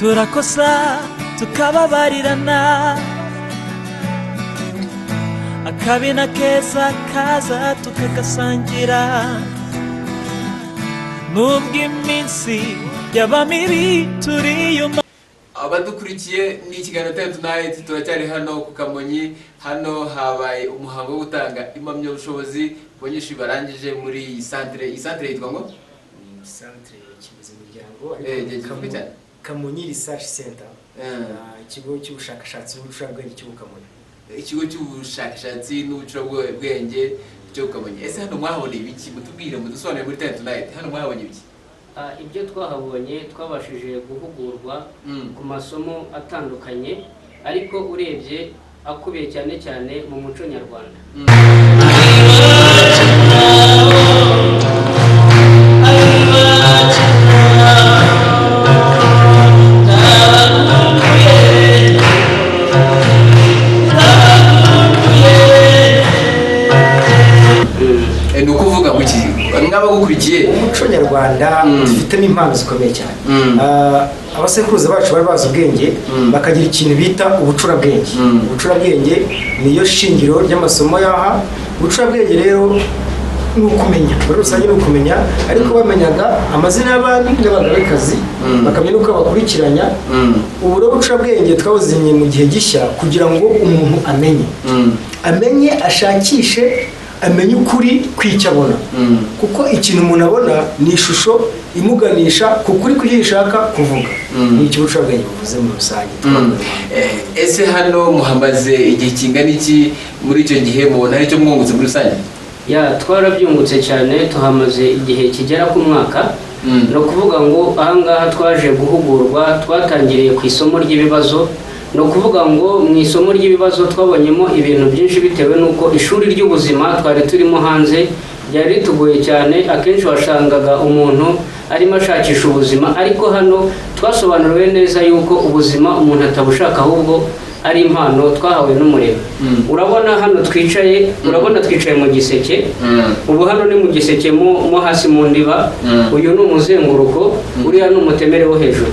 Turakosa tukababarirana, akabi na keza kaza tukagasangira. Nubwo iminsi yaba mibi, turiyuma. Abadukurikiye, ni ikiganiro Ten Tonight. Turacyari hano ku Kamonyi. Hano habaye umuhango wo gutanga impamyabushobozi ku banyeshuri barangije muri iyi santere. Iyi santere yitwa ngo? Centre Kibuza Imiryango. Kivuge cyane. Kamonyi Research Center. Ikigo cy'ubushakashatsi n'ubucurabwenge cyo ku Kamonyi. Ikigo cy'ubushakashatsi n'ubucurabwenge cyo ku Kamonyi. Ese hano mwahaboneye ibiki? Mutubwire, mudusobanurire muri Ten Tonight, hano mwahabonye ibiki? Ibyo twahabonye, twabashije guhugurwa ku masomo atandukanye, ariko urebye akubiye cyane cyane mu muco nyarwanda. Ni ukuvuga mu ki mw'abagukurikiye? Umuco nyarwanda dufitemo impano zikomeye cyane. Abasekuruza bacu bari bazi ubwenge, bakagira ikintu bita ubucurabwenge. Ubucurabwenge niyo shingiro ry'amasomo y'aha. Ubucurabwenge rero ni ukumenya muri rusange, ni ukumenya, ariko bamenyaga amazina y'abami n'abagabekazi, bakamenya n'uko bakurikiranya. Ubu rero ubucurabwenge twabuzanye mu gihe gishya kugira ngo umuntu amenye, amenye, ashakishe, amenye ukuri kw'icyo abona, kuko ikintu umuntu abona ni ishusho imuganisha ku kuri kw'icyo ishaka kuvuga. Ni icyo ubucurabwenge buvuze muri rusange. Ese hano muhamaze igihe kingana iki? Muri icyo gihe mubona hari icyo mwungutse muri rusange? Ya, twarabyungutse cyane. Tuhamaze igihe kigera ku mwaka. Ni ukuvuga ngo ahangaha twaje guhugurwa, twatangiriye ku isomo ry'ibibazo. Ni ukuvuga ngo mu isomo ry'ibibazo twabonyemo ibintu byinshi, bitewe n'uko ishuri ry'ubuzima twari turimo hanze ryari ritugoye cyane. Akenshi wasangaga umuntu arimo ashakisha ubuzima, ariko hano twasobanuriwe neza yuko ubuzima umuntu atabushaka, ahubwo ari impano twahawe n'Umuremyi. Urabona hano twicaye, urabona twicaye mu giseke. Ubu hano ni mu giseke mo hasi mu ndiba. Uyu ni umuzenguruko, uriya ni umutemere wo hejuru.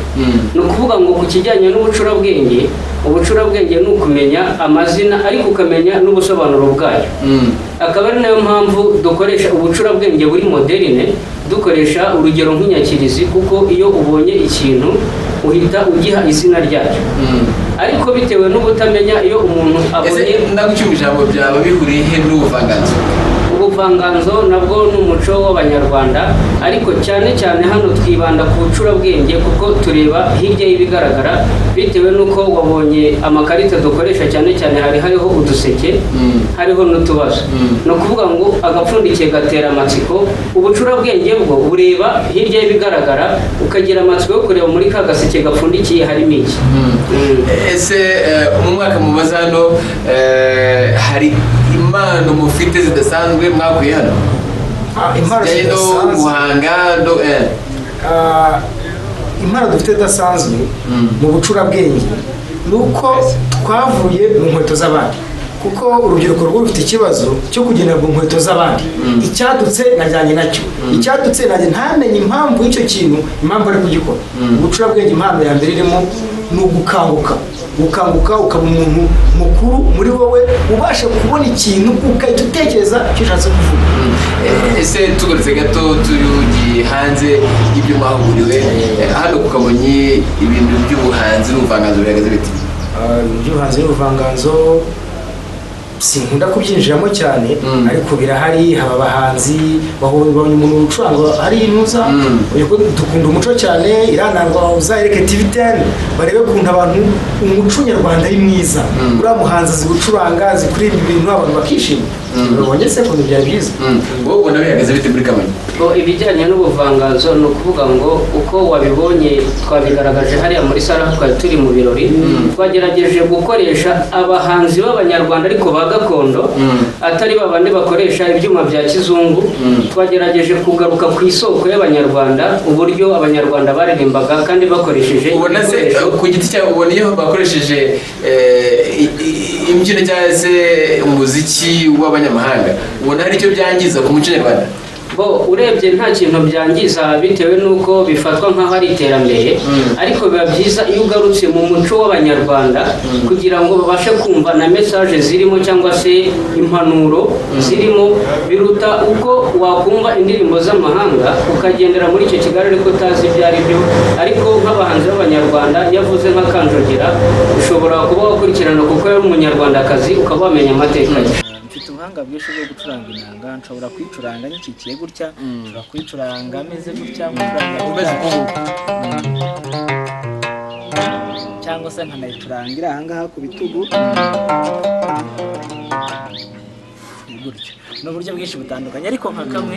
Ni ukuvuga ngo ku kijyanye n'ubucurabwenge, ubucurabwenge ni ukumenya amazina, ariko ukamenya n'ubusobanuro bwayo. Akaba ari nayo mpamvu dukoresha ubucurabwenge buri moderne, dukoresha urugero nk'inyakirizi, kuko iyo ubonye ikintu uhita ugiha izina ryacyo. Ariko bitewe n'ubutamenya, iyo umuntu Ese abonye ndagucyuma ijambo, byaba bihuriye he n'ubuvanganzo? Ubuvanganzo nabwo ni umuco w'Abanyarwanda, ariko cyane cyane hano twibanda ku bucurabwenge, kuko tureba hirya y'ibigaragara, bitewe n'uko wabonye amakarita dukoresha cyane cyane hari hariho uduseke, hariho n'utubazo. Ni ukuvuga ngo agapfundikiye gatera amatsiko. Ubucurabwenge bwo bureba hirya y'ibigaragara, ukagira amatsiko yo kureba muri ka gaseke gapfundikiye harimo iki. Ese mu mwaka mumaze hano, hari impano mufite zidasanzwe mwakuye hano? Impano zijyanye no zidasanzwe? guhanga no. Impano dufite idasanzwe mu bucurabwenge ni uko twavuye mu nkweto z'abandi, kuko urubyiruko rwo rufite ikibazo cyo kugendera mu nkweto z'abandi. Icyadutse najyanye nacyo, icyadutse najye, ntamenye impamvu y'icyo kintu, impamvu ari kugikora. Ubucurabwenge, impano ya mbere irimo ni ugukanguka, gukanguka ukaba umuntu mukuru muri wowe, ubasha kubona ikintu ugahita utekereza icyo ushatse kuvuga. Ese tugarutse gato, tugiye hanze y'ibyo mwahuguriwe, hano ku Kamonyi ibintu by'ubuhanzi n'ubuvanganzo bihagaze bite? Ibintu by'ubuhanzi n'ubuvanganzo sinkunda kubyinjiramo cyane, ariko birahari. Haba abahanzi, babonye umuntu ucuranga hari intuza. Uyu ko dukunda umuco cyane, iranangwa uzayereke TV 10, barebe ukuntu abantu umuco nyarwanda ari mwiza. Uriya muhanzi azi gucuranga, azi kuririmba ibintu, abantu bakishima. Babonye se ukuntu byari byiza? Wowe ubona bihagaze bite muri Kamonyi? Ngo ibijyanye n'ubuvanganzo, ni ukuvuga ngo uko wabibonye twabigaragaje hariya muri sale aho twari turi mu birori. Twagerageje gukoresha abahanzi b'Abanyarwanda, ariko ba gakondo, atari babandi bakoresha ibyuma bya kizungu. Twagerageje kugaruka ku isoko y'Abanyarwanda, uburyo Abanyarwanda baririmbaga kandi bakoresheje Ubona se ibikoresho. Ku giti cyawe, ubona iyo bakoresheje imbyino cyangwa se umuziki w'abanyamahanga, ubona hari icyo byangiza ku muco nyarwanda? Bo urebye nta kintu byangiza bitewe n'uko bifatwa nk'aho ari iterambere, ariko biba byiza iyo ugarutse mu muco w'Abanyarwanda kugira ngo babashe kumva na message zirimo cyangwa se impanuro zirimo, biruta uko wakumva indirimbo z'amahanga ukagendera muri icyo kigali ariko utazi ibyo ari byo. Ariko nk'abahanzi b'Abanyarwanda, iyo avuze nka Kanjogera, ushobora kuba wakurikirana kuko yari Umunyarwandakazi, ukaba wamenya amateka ye. Mfite ubuhanga bwinshi bwo gucuranga inanga. Nshobora kuyicuranga nyikikiye gutya, nshobora kuyicuranga ameze gutya, nkucuranga Umeze gutya, uku. Cyangwa se nkanayicuranga iri ahangaha ku bitugu gutya. Ni uburyo bwinshi butandukanye, ariko nka kamwe.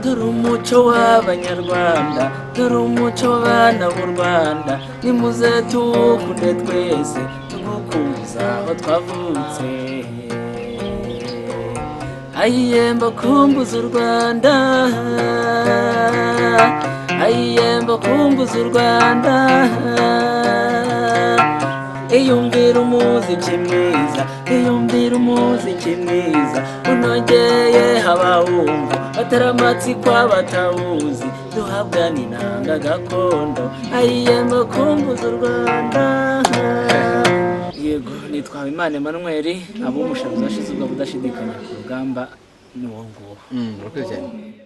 Dore umuco w'Abanyarwanda, dore umuco w'abana b'u Rwanda, nimuze tuwukunde twese, tugukunze aho twavutse. Ayiyemba kumbuza u Rwanda, ayiyemba kumbuza u Rwanda. Iyumvira umuziki mwiza, iyumvira umuziki mwiza unogeye abawumva, bataramatsiko abatawuzi, duhabwa n'inanga gakondo, ayiyemba kumbuza u Rwanda. Yego, nitwa Habimana Emmanuel. Abo umushabizi washize ubwo budashidikanya ku rugamba ni uwo nguwo. Urakoze cyane.